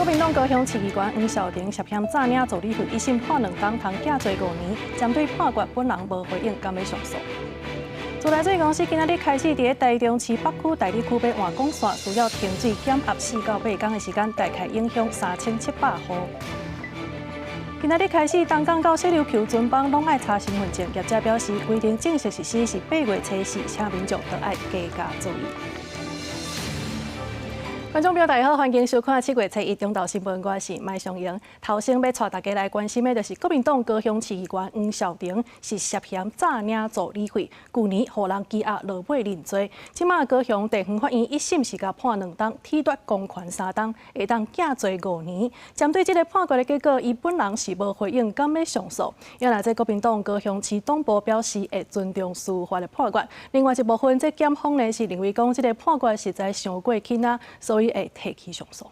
民黨高雄市議員黃少廷涉嫌詐領助理費，一審判2冬，通監坐5年。針對判決，本人無回應，敢欲上訴。自來水公司今仔日開始佇咧台中市北區、大里區欲換管線，需要停水減壓4到8工的時間，大概影響3700戶。今仔日開始，東港到小琉球船幫攏愛查身份證。業者表示，規定正式實施是8月初4，請民眾都愛加加注意。觀眾朋友，大家好，歡迎收看7月初1中晝新聞，我是麥尚瑩。頭先欲帶大家來關心的，就是國民黨高雄市議員黃少廷是涉嫌詐領助理費，舊年予人羈押落尾認罪。這馬高雄地方法院一審是共判2冬，褫奪公權3冬，會當監坐5年。針對這个判決的結果，伊本人是無回應，敢欲上訴。也若這國民黨高雄市黨部表示會尊重司法的判決。另外一部分，這檢方呢是認為講這个判決實在傷過輕啊，所以會提起上訴。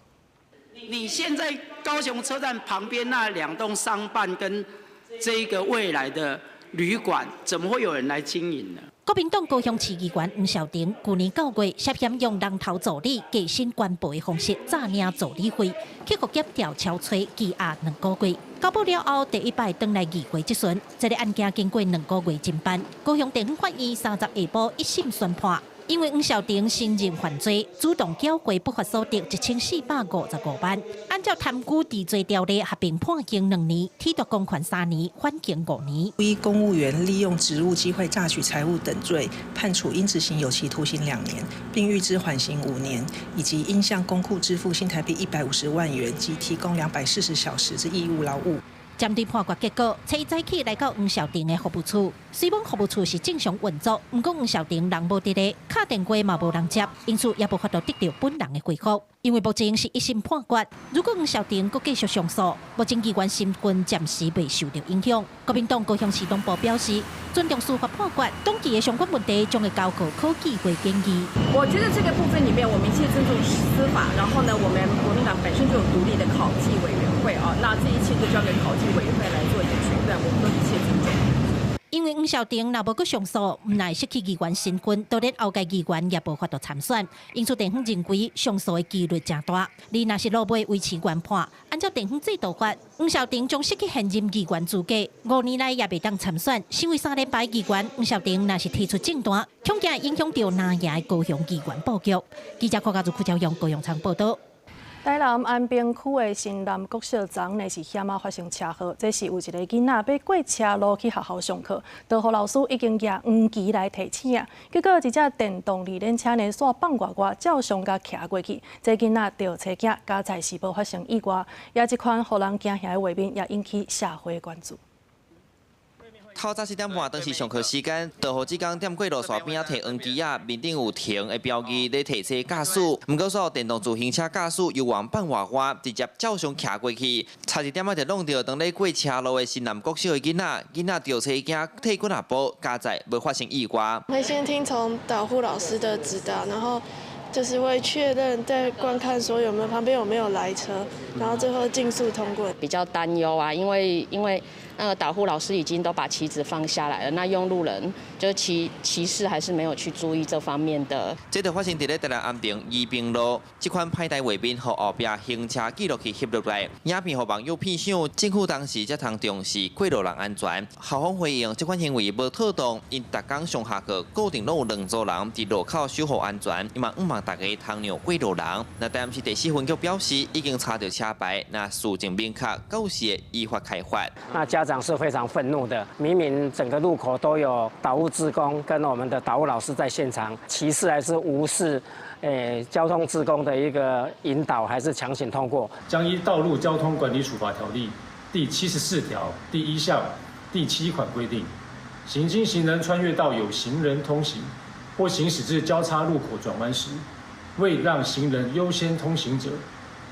你現在高雄車站旁邊那兩棟商辦跟這個未來的旅館，怎麼會有人來經營呢？國民黨高雄市議員黃少廷舊年9月涉嫌用人頭助理加薪官報的方式詐領助理費，去予檢調抄揣羈押2個月。交保了後，第一擺轉來議會質詢，這个案件經過兩個月偵辦，高雄地方法院30下晡一審宣判。因為黃少廷承認犯罪，主動繳過不法所得1455萬，按照貪污治罪條例，合併判刑2年，褫奪公權3年，緩刑5年。依公務員利用職務機會詐取財物等罪，判處應執行有期徒刑2年，並預支緩刑5年，以及應向公庫支付新台幣150萬元及提供240小時之義務勞務。針對判決結果，初一早起來到黃少廷的服務處，雖講服務處是正常運作，毋過黃少廷人無佇咧，敲電話嘛無人接，因此也無法度得著本人的回覆。因為目前是一審判決，如果黃少廷閣繼續上訴，目前議員身份暫時袂受著影響。國民黨高雄市黨部表示，尊重司法判決，黨紀的相關問題將會交予考紀會研議。我覺得這個部分裡面，我們一切尊重司法，然後呢，我們國民黨本身就有獨立的考紀委員會啊，那這一切都交給考紀委員會來做一個決斷，我們都一切尊重。因為黃少廷若無閣上訴，毋但失去議員身份，當然後屆議員也無法度參選。因此，地方認為上訴的幾率誠大。你若是落尾維持原判，按照地方制度法，黃少廷將失去現任議員資格，5年內也袂當參選。身為三連敗議員，黃少廷若是提出政斷，恐驚影響著藍營的高雄議員布局。記者郭家如、邱朝陽、高雄場報導。台南安平區的新南國小昨昏呢是險仔發生車禍，這是有一个囡仔欲過車路去學校上課，導護老師已經舉黃旗來提醒啊，結果一隻電動二輪車呢煞放外外，照常共騎過去，這囡仔著車驚，佳哉是無發生意外，也這款予人驚嚇的畫面也引起社會關注。透早7點半，當時上課時間，導護志工踮過路線邊仔提黃旗仔，面頂有停的標誌咧提醒駕駛。毋過煞電動自行車駕駛猶原放外外，直接照常騎過去，差一點仔就挵著當咧過車路的新南國小的囡仔，囡仔著車驚退幾若步，佳哉無發生意外。會先聽從導護老師的指導，然後就是會確認再觀看說有沒有旁邊有沒有來車，然後最後盡速通過。比較擔憂啊，因為那個導護老師已經都把旗子放下來了，那用路人就是騎士還是沒有去注意這方面的。這就發生佇咧台南安平宜平路，這款歹代畫面，予後壁行車記錄器翕落來，影片予網友片想，政府當時才通重視過路人安全。校方回應，這款行為無妥當，𪜶逐工上下課固定攏有兩組人佇路口守護安全，伊嘛向望大家通讓過路人。那台南市第四分局表示，已經查著車牌，若事證明確，到時會依法開罰。那家長是非常憤怒的，明明整個路口都有導護志工跟我們的導護老師在現場，騎士還是無視交通志工的一個引導，還是強行通過？將依《道路交通管理處罰條例》第74條第1項第7款規定，行經行人穿越到有行人通行或行駛至交叉路口轉彎時，未讓行人優先通行者，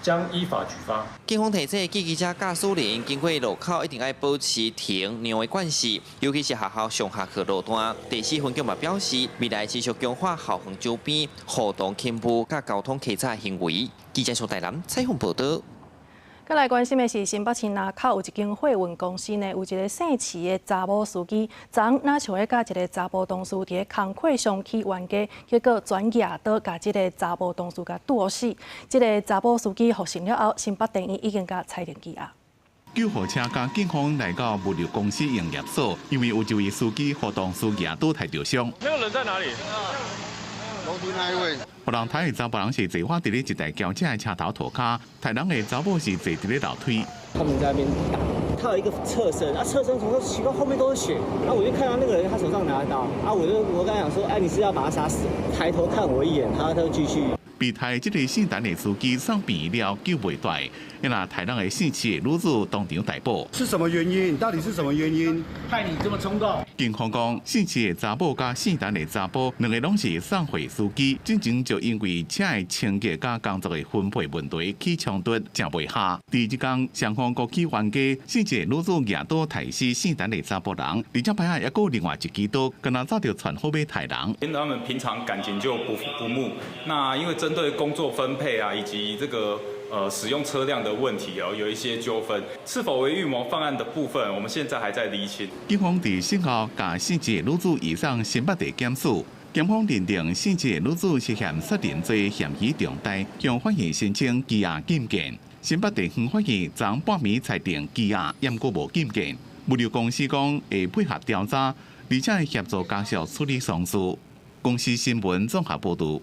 將依法舉發。警方提醒，汽機車駕駛人經過路口一定愛保持停讓的慣勢，尤其是學校上下課路段。第四分局嘛表示，未來持續強化校園周邊互動勤務佮交通稽查行為。記者蘇台南採訪報導。閣來關心的是，新北市林口有一間貨運公司呢，有一个姓徐的查某司機，昨昏若像咧佮一个查埔同事佇咧工課上起冤家，結果轉舉刀共這个查埔同事共剁死。這个查某司機獲審了後，新北地院已經共裁定羈押。救護車佮警方來到物流公司營業所，因為有一位司機予同事舉刀刣著傷。那個人在哪裡？樓梯那一位。予人刣的查埔人是坐倚佇咧一台轎車的車頭塗跤，刣人的查某是坐佇咧樓梯。他們在那邊打，他有一個側身，啊側身從奇怪後面都是血，然後我就看到那個人他手上拿刀，啊我就我剛才講說，哎你是要把他殺死？抬頭看我一眼，他就繼續。被刣這个姓陳的司機送病了救袂回，因那刣人的姓徐的女子當場逮捕。是什麼原因？到底是什麼原因？害你這麼衝動？警方講，姓徐的查某佮姓陳的查埔，兩个攏是送貨司機，進前就因為車的清潔佮工作的分配問題起衝突，食袂下。佇這工雙方閣起冤家，姓徐的女子舉刀刣死姓陳的查埔人，而且擺下猶閣另外一支刀，敢若早就串好欲刣人。因他們平常感情就不睦，那因為針對工作分配啊，以及這個使用車輛的問題哦，有一些糾紛，是否為預謀犯案的部分，我們現在還在釐清。警方佇審後，共姓徐的女子移送新北地檢署，檢方認定姓徐的女子涉嫌殺人罪嫌疑重大，向法院申請羈押禁見。新北地方法院昨半暝裁定羈押，毋過無禁見。物流公司講會配合調查，而且會協助家屬處理喪事。公視新聞綜合報導。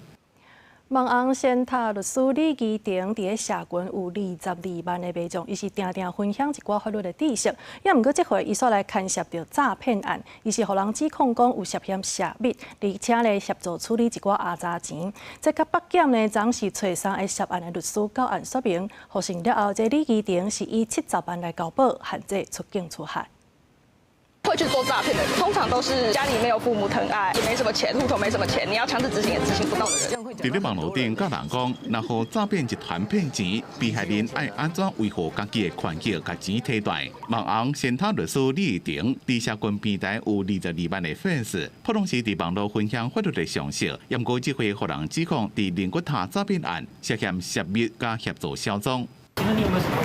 網紅仙塔律師李基廷佇咧社群有22萬的民眾，伊是定定分享一寡法律的知識。也毋過這回伊煞來牽涉著詐騙案，伊是予人指控講有涉嫌泄密，而且咧協助處理一寡阿雜錢。這佮北檢呢，昨是揣三个涉案的律師到案說明，獲審了後，這李基廷是以70萬來交保，限制出境出海。會去做詐騙的人，通常都是家裡沒有父母疼愛，也沒什麼錢，戶頭沒什麼錢，你要強制執行也執行不到的人。佇咧網路頂教人講，若予詐騙集團騙錢，被害人愛按怎維護家己的權益，共錢提轉。網紅仙塔律師李婷，佇社群平台有22萬的粉絲，普通時佇網路分享法律的常識，毋過這回予人指控佇靈骨塔詐騙案涉嫌泄密佮協助銷贓。請問你有沒有什麼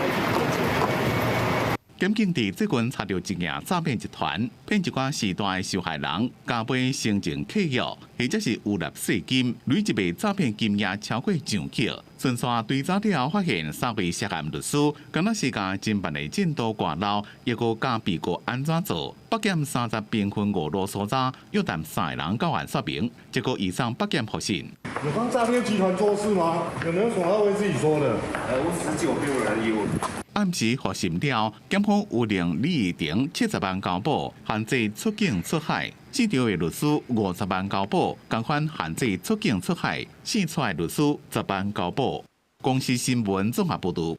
檢警佇最近查著一件詐騙集團，騙一寡序大的受害人，加買生前契約，或者是預納稅金，累積的詐騙金額超過上億。巡線追查了後，發現三位涉案律師，敢若是共偵辦的進度掛漏，抑閣教被告按怎做。北檢30兵分五路搜查，約談三个人到案說明，結果移送北檢複審。有幫詐騙集團做事嗎？有沒有什麼要為自己說的？我十九沒有人有。暗時複審了，檢方有令李怡婷70萬交保，限制出境出海；這場的律師50萬交保，仝款限制出境出海；姓蔡的律師10萬交保。公視新聞綜合報導。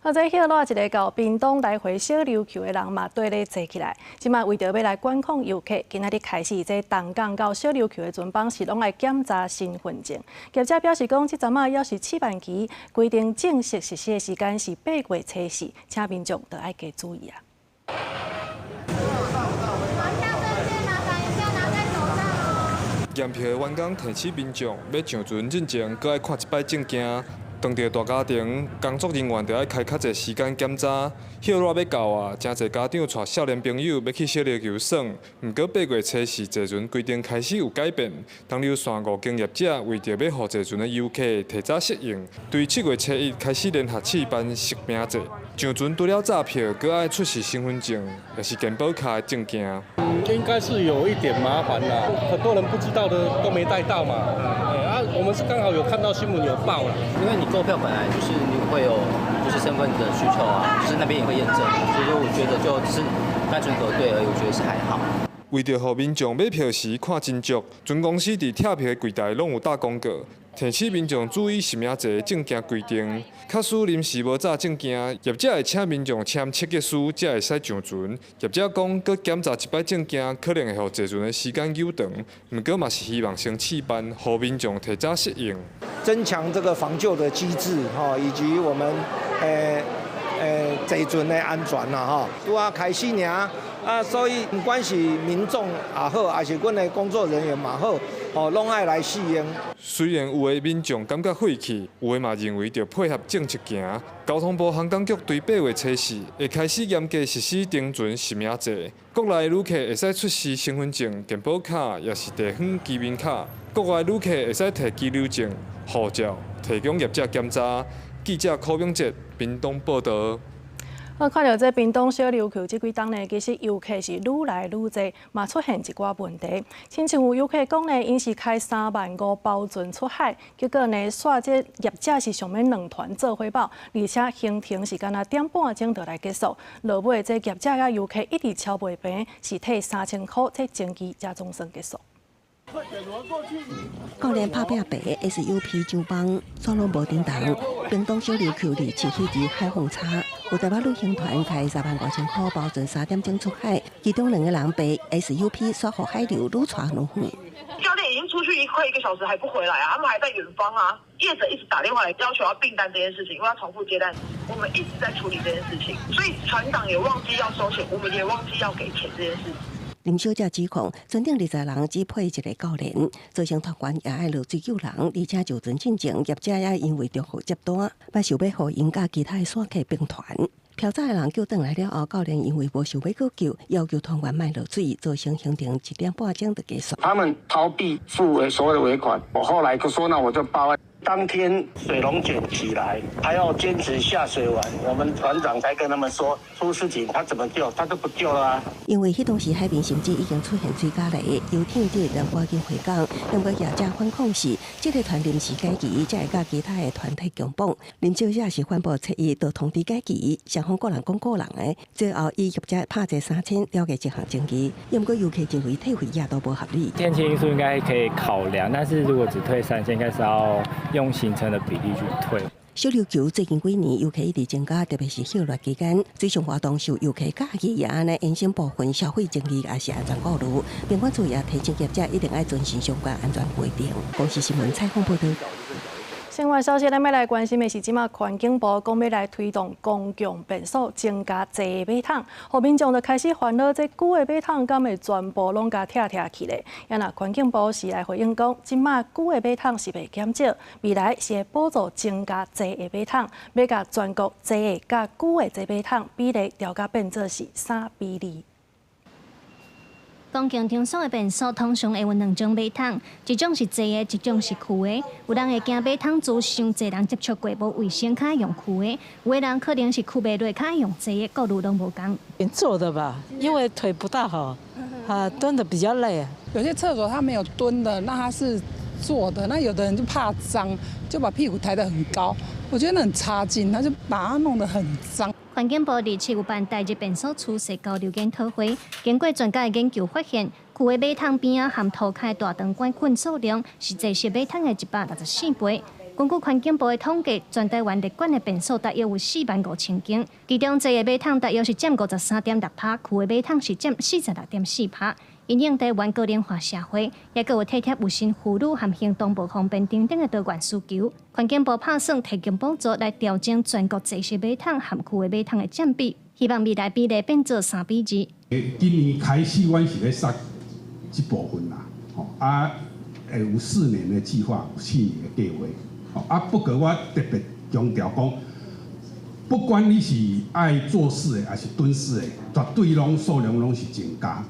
啊，這歇落一个到屏東來回小琉球的人嘛，綴咧濟起來。這擺為著欲來管控遊客，今仔日開始，這東港到小琉球的船班是攏愛檢查身份證。業者表示講，這陣仔猶是試辦期，規定正式實施的時間是8月初4，請民眾著愛加注意啊。驗票的員工提醒民眾，欲上船進前，閣愛看一擺證件。當著大家庭，工作人員著愛開較濟時間檢查。歇熱欲到啊，誠濟家長帶少年朋友欲去小琉球耍。毋過8月初4坐船規定開始有改變，東琉線五間業者為著欲予坐船的遊客提早適應，對7月初1開始聯合試辦實名制。上船除了詐票，閣愛出示身份證，抑是健保卡的證件。應該是有一點麻煩啦，很多人不知道的都沒帶到嘛。啊，我們是剛好有看到新聞有報啦。因為你購票本來就是你會有就是身份的需求啊，就是那邊也會驗證，所以說我覺得就只是單純核對而已，我覺得是還好。為著予民眾買票時看真足，船公司佇拆票的櫃台攏有貼廣告，提醒民眾注意實名制的證件規定。假使臨時無紮證件，業者會請民眾簽切結書，才會使上船。業者講，閣檢查一擺證件，可能會予坐船的時間延長，毋過嘛是希望先試辦，予民眾提早適應。增強這個防救的機制，哈，以及我們坐船的安全啦吼，拄仔開始爾，啊，所以毋管是民眾也好，抑是阮的工作人員嘛好，哦，攏愛來適應。雖然有的民眾感覺晦氣，有的嘛認為著配合政策行。交通部航港局對8月初四會開始嚴格實施登船實名制，國內旅客會使出示身份證、健保卡，抑是地方居民卡；國外旅客會使提居留證、護照，提供業者檢查。記者柯永哲屏東報導。我看著這屏東小琉球這幾冬呢，其實遊客是愈來愈濟，嘛出現一寡問題。親像有遊客講呢，𪜶是開3萬5包船出海，結果呢，煞這業者是想欲兩團做伙跑，而且行程是干焦點半鐘就來結束。落尾這業者佮遊客一直敲袂平，是退3000箍，這爭議才總算結束。教練拍拚白 SUP 上枋，煞攏無叮當。屏東小琉球27彼日海況差，有台北旅行團開3萬5千箍包船3點鐘出海，其中兩個人被 SUP 煞予海流愈帶愈遠。教練已經出去快一個小時還不回來啊，他們還在遠方啊。業者一直打電話來要求要併單這件事情，因為要重複接單，我們一直在處理這件事情，所以船長也忘記要收錢，我們也忘記要給錢這件事。林小姐指控，船頂20人只配一個教練，造成團員也愛落水救人，而且上船進前，業者也因為重複接單，嘛想欲予𪜶佮其他的散客併團。飄走的人救轉來了後，教練因為無想欲閣救，要求團員莫落水，造成行程1點半鐘就結束。他們逃避付所有的尾款，我後來就說，那我就報案。當天水龍捲起來，還要堅持下水完，我們船長才跟他們說出事情，他怎麼救，他都不救了啊。因為彼當時海面甚至已經出現水膠泥，遊艇得趕緊回港。不過業者反抗是，這個團臨時改期，才會佮其他的團體共綁。林小姐是反駁七一，就通知改期，雙方各人講各人的，最後以業者拍坐3000了結這項爭議。不過遊客認為退費也都無合理。天氣因素應該可以考量，但是如果只退3000，應該是要用行程的比例去退。小琉球最近幾年遊客一直增加，特別是暑熱期間，水上活動受遊客佮意，也按呢衍生部分消費爭議，也是安全顧慮。賓管處也提醒業者一定愛遵守相關安全規定。公視新聞採訪報導。新聞消息，咱欲來關心的是，這馬環境部講欲來推動公共便所增加坐馬桶，予民眾就開始煩惱，這舊的馬桶敢會全部攏共拆拆去咧？啊若環境部是來回應講，這馬舊的馬桶是袂減少，未來是會補助增加坐的馬桶，欲共全國坐的佮舊的這馬桶比例調甲變做是3比2。公共場所的便所通常會有兩種馬桶，一種是坐的，一種是跍的。有人會驚馬桶苴傷濟人接觸過無衛生，較愛用跍的；有的人可能是跍袂落，較愛用坐的，顧慮攏無仝。坐的吧，因為腿不大好，啊，蹲的比較累。有些廁所它沒有蹲的，那它是坐的，那有的人就怕髒，就把屁股抬得很高，我覺得那很差勁，他就把它弄得很髒。環境部二七有辦台日便所趨勢交流研討會，經過專家的研究發現，舊的馬桶邊仔和塗跤大腸桿菌數量是坐式馬桶的164倍。根據環境部的統計，全台灣列管的便所大約有4萬5千間，其中坐的馬桶大約是佔53.6%，跍的馬桶是佔46.4%。因應台灣高齡化社會，也閣有體貼有身婦女和行動無方便等等的多元需求，環境部拍算提供補助來調整全國坐式馬桶和跍的馬桶的佔比，希望未來比例變做3比2。今年開始，阮是咧削這部分啦，吼啊，會有4年的計劃，有4年的計劃，吼啊。不過我特別強調講，不管你是愛坐式的，還是蹲式的，絕對攏數量攏是增加。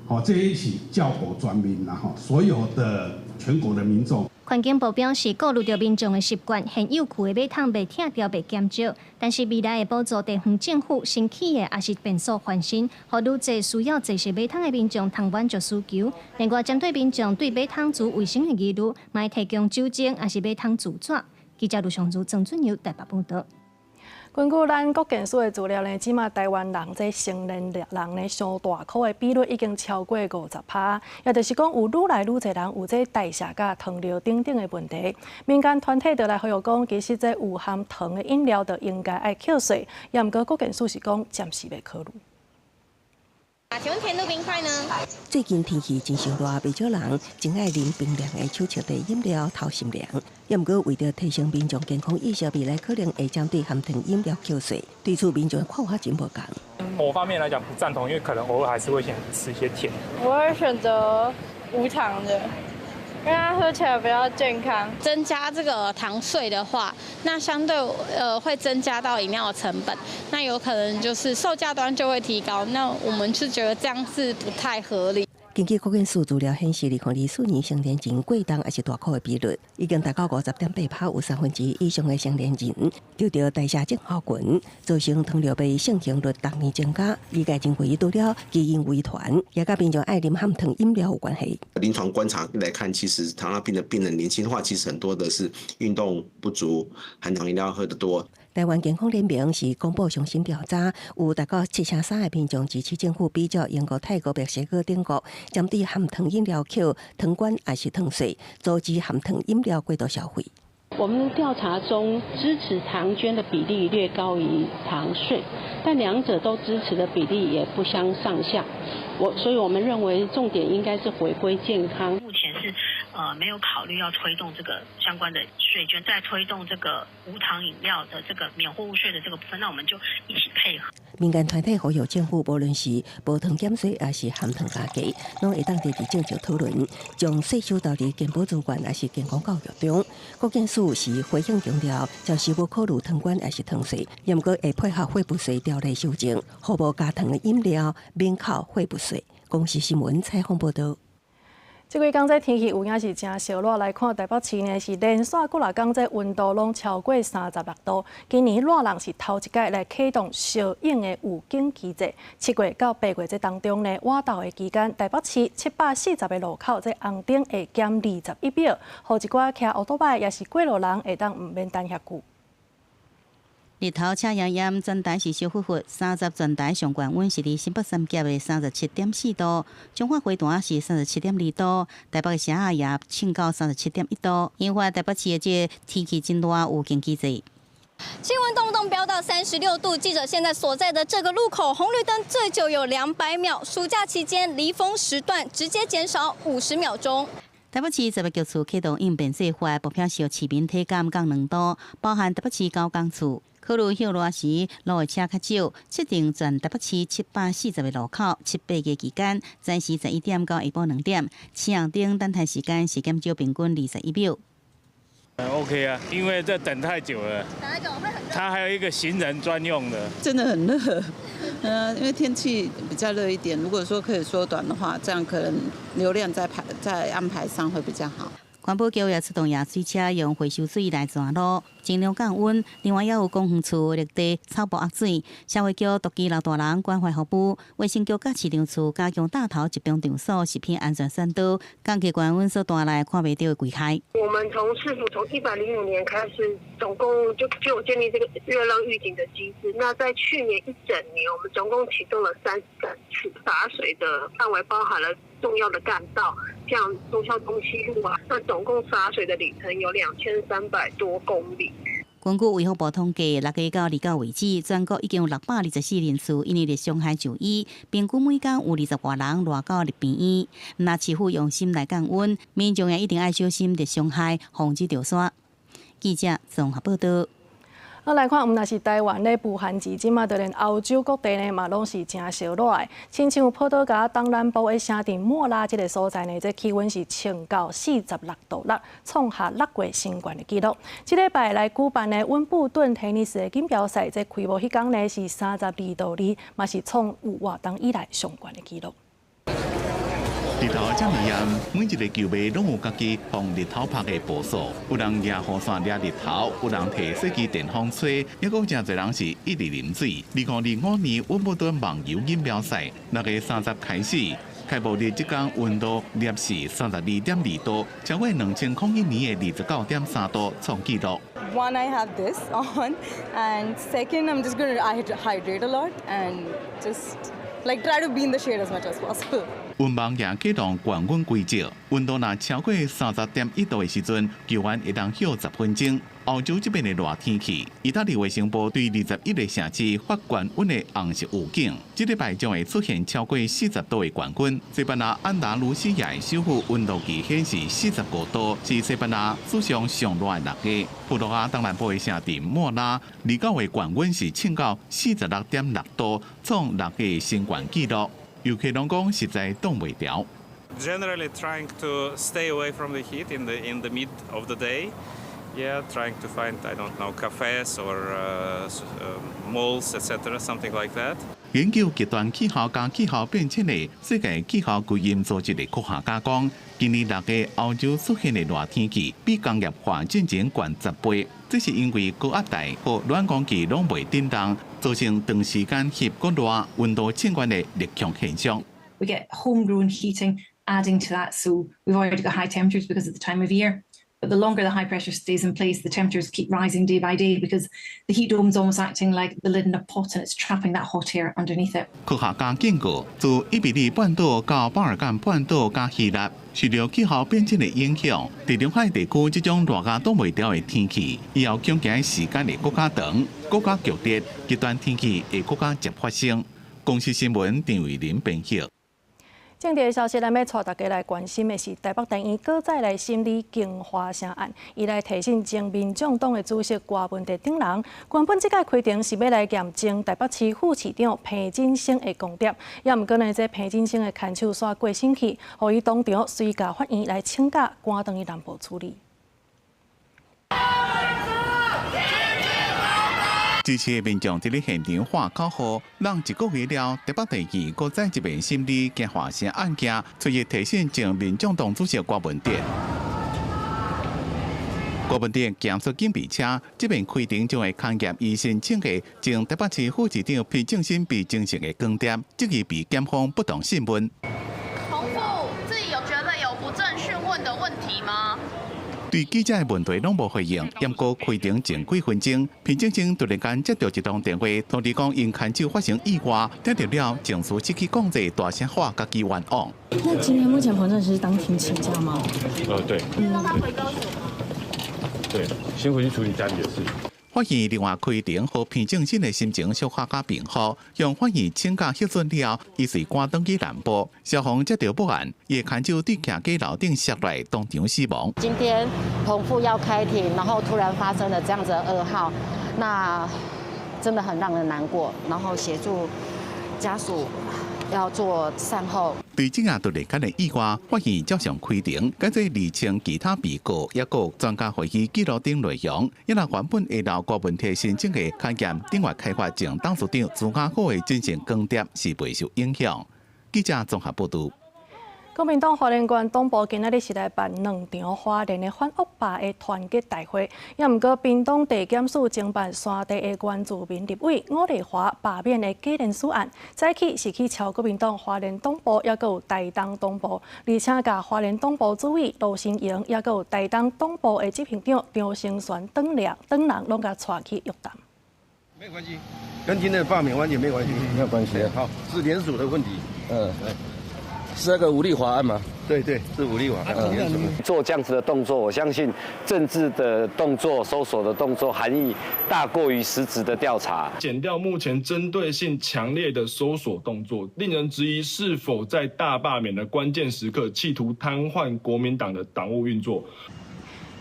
吼，這是教保全民啦，吼，所有的全國的民眾。環境部表示，顧慮著民眾的習慣，現有舊的馬桶袂拆掉、袂減少，但是未來會補助地方政府新起的，抑是便所翻新，予愈濟需要坐式馬桶的民眾通滿足需求。另外，針對民眾對馬桶苴衛生的疑慮，嘛會提供酒精，抑是馬桶苴紙。記者盧尚如、曾俊友台北報導。根據咱國健署的資料呢，這馬台灣人這成年人呢，傷大顆的比率已經超過50%，也就是講有愈來愈濟人有這代謝佮糖尿等等的問題。民間團體就來呼籲講，其實這有含糖的飲料就應該愛扣稅，也毋過國健署是講暫時袂考慮。請問甜度冰塊呢？最近天氣真燒熱，袂少人真愛啉冰涼的手搖茶飲料透心涼。也毋過為著提升民眾健康意識，未來可能會針對含糖飲料扣稅。對此民眾的看法真無仝。某方面來講不贊同，因為可能偶爾還是會想吃一些甜。我會選擇無糖的，因為它喝起來比較健康。增加這個糖稅的話，那相對會增加到飲料的成本，那有可能就是售價端就會提高。那我們是覺得這樣是不太合理。根據國健署資料顯示，2024年成年人過重抑是大箍的比率已經達到50.8%，有1/3以上的成年人得著代謝症候群，造成糖尿病盛行率逐年增加。醫界認為除了基因遺傳，也佮民眾愛啉含糖飲料有關係。臨床觀察來看，其實糖尿病的病人年輕化，其實很多的是運動不足，含糖飲料喝得多。台灣健康聯盟是公布上新調查，有達到73%的民眾支持政府比照英國、泰國、墨西哥等國，針對含糖飲料扣糖關抑是糖稅，阻止含糖飲料過度消費。我們調查中支持糖捐的比例略高於糖稅，但兩者都支持的比例也不相上下。所以我們認為重點應該是回歸健康。目前是沒有考慮要推動這個相關的稅捐，在推動這個無糖飲料的這個免貨物稅的這個部分，那我們就一起配合。民間團體呼籲政府，無論是無糖減稅，抑是含糖加價，攏會當佇政策討論，將稅收投佇健保資源抑是健康教育中。國健署是回應強調，暫時無考慮糖關抑是糖稅，毋過會配合貨物稅條例修正，予無加糖的飲料免扣貨物稅。公視新聞採訪報導。這幾工這天氣有影是誠燒熱，來看台北市呢是連續幾若工這溫度攏超過36度。今年熱人是頭一擺來啟動燒影的預警機制。7月到8月這當中呢，倚晝的期間，台北市740個路口這紅燈會減21秒，予一寡騎歐多擺抑是過路人會當毋免等遐久。日頭赤炎炎，全台是燒煜煜。30全台上懸溫是佇新北三峽的37.4度，彰化花壇是37.2度，台北的城仔也衝到37.1度。引發台北市的這個天氣真熱，預警機制。氣溫動不動飆到36度，記者現在所在的這個路口，紅綠燈最久有200秒。暑假期間離峰時段直接減少50秒鐘。台北市疾病局處啟動應變計劃，目標是市民體感降2度，包含台北市九江處。考慮歇熱時路的車較少，設定全台北市740個路口，七八月期間，早時11點到下晡2點，青紅燈等待時間是減少平均21秒。 OK 啊，因為這等太久了。等太久會很熱。它還有一個行人專用的。真的很熱，因為天氣比較熱一點。如果說可以縮短的話，這樣可能流量在安排上會比較好。環保局也出動壓水車，用回收水來鑽路，盡量降溫。另外，也有公園處綠地草木壓水，社會局獨居老大人關懷服務，衛生局佮市場處加強大頭集中場所食品安全宣導，降低高溫所帶來看袂著的危害。我們從市府從105年開始，總共就建立這個熱浪預警的機制。那在去年一整年，我們總共啟動了33次灑水的範圍，包含了重要的幹道，像忠孝東西路啊，那總共灑水的里程有2300多公里。根據衛福部統計，6月到29為止，全國已經有624人次因為熱傷害就醫，平均每工有20外人熱到入病院。若市府用心來降溫，民眾也一定愛小心熱傷害，防止著沙。記者綜合報道。啊，來看，毋但是台灣咧無限制，這馬就連歐洲各地呢嘛攏是誠燒熱的。親像葡萄牙東南部的城鎮莫拉這个所在呢，這氣溫是衝到46.6度，創下6月新懸的紀錄。這禮拜來舉辦的溫布頓テニス的錦標賽，這開幕彼工呢是32.2度，嘛是創有活動以來上懸的紀錄。日頭遮爾炎，每一个球迷攏有家己防日頭曬的步數。有人舉雨傘掠日頭，有人提細支電風吹，抑閣誠濟人是一直啉水。2025年溫布頓網球錦標賽6月30開始，開幕日這工溫度攝氏32.2度，超過2001年的29.3度創紀錄。 One, I have this on, and second, I'm just going to hydrate a lot and just like try to be in the shade as much as possible. 溫網也啟動降溫規則，溫度若超過30.1度的時陣，球員會當歇10分鐘。歐洲這邊的熱天氣，意大利衛生部對21個城市發懸溫的紅色預警，這禮拜將會出現超過40度的懸溫。西班牙安達盧西亞的首府溫度計顯示45度，是西班牙史上上熱的6月。葡萄牙東南部的城鎮莫拉，29的懸溫是衝到46.6度，創6月新懸紀錄。遊客攏講實在擋袂牢。 Generally trying to stay away from the heat in the mid of the day. Yeah, trying to find, I don't know, cafes or malls, etc., something like that. 研究極端氣候佮氣候變遷的世界氣候基金組織的科學家講，今年6月歐洲出現的熱天氣比工業化進前懸10倍，這是因為高壓帶和暖空氣攏袂振動，造成長時間翕閣熱、溫度衝懸的熱強現象。 We get homegrown heating adding to that, so we've already got high temperatures because of the time of year. But the longer the high pressure stays in place, the temperatures keep rising day by day because the heat dome is almost acting like the lid in a pot and it's trapping that hot air underneath it. 科學家警告，自伊比利半島到巴爾幹半島佮希臘，受著氣候變遷的影響，地中海地區這種熱甲擋袂牢的天氣，以後恐驚時間會閣較長、閣較劇烈，極端天氣會閣較捷發生。公視新聞陳慧琳編譯。政治的消息，咱欲帶大家來關心的是台北地院閣再來審理京華城案，伊來提審前民眾黨的主席柯文哲等人。原本這擺開庭是欲來驗前台北市副市長彭振聲的供牒，也毋過呢，這彭振聲的牽手煞過身去，予伊當場隨共法院來請假，趕轉去南部處理。支持的民眾佇咧現場喊口號，讓一個月了，台北地院閣再一遍審理京華城案件，出席提審前民眾黨主席柯文哲。柯文哲行出警備車，這遍開庭將會勘驗伊申請的前台北市副市長彭正新被偵訊的供牒，質疑被檢方不當訊問。彭副自己有覺得有不正訊問的問題嗎？對記者的問題攏無回應，毋過開庭前幾分鐘，彭正新突然間接到一通電話，通知講𪜶牽手發生意外，聽著了情緒失去控制，大聲喊家己冤枉。那今天目前彭正是當庭請假嗎？對。讓他回高雄嗎？對，先回去處理家裡的事。法院另外開庭，予彭正新的心情小可較平復，向法院請假核准了後，伊隨趕轉去南部。消防接到報案，伊的牽手佇徛家樓頂摔落，當場死亡。今天彭副要開庭，然後突然發生了這樣子的噩耗，那真的很讓人難過。然後協助家屬要做善後。對這個突然間的意外，法院照常開庭，改做釐清其他被告，抑閣專家會議記錄等內容。抑若原本會留柯文哲申請的勘驗鼎越開發前董事長朱家好的偵訊供牒是袂受影響。記者綜合報導。國民黨花蓮縣黨部今仔日是來辦兩場花蓮的反惡霸的團結大會，也毋過屏東地檢署偵辦山地的原住民立委伍麗華罷免的假連署案，早起是去敲國民黨花蓮黨部，抑閣有台東黨部，而且共花蓮黨部主委盧新榮，抑閣有台東黨部的執行長張成璇等兩等人，攏共帶去約談。沒關係，跟今天的罷免完全沒關係，沒有關係。好，是聯署的問題。嗯。是那個伍麗華案嗎？對對，是伍麗華案。做這樣子的動作，我相信政治的動作、搜索的動作含義大過於實質的調查。檢調目前針對性強烈的搜索動作，令人質疑是否在大罷免的關鍵時刻，企圖癱瘓國民黨的黨務運作。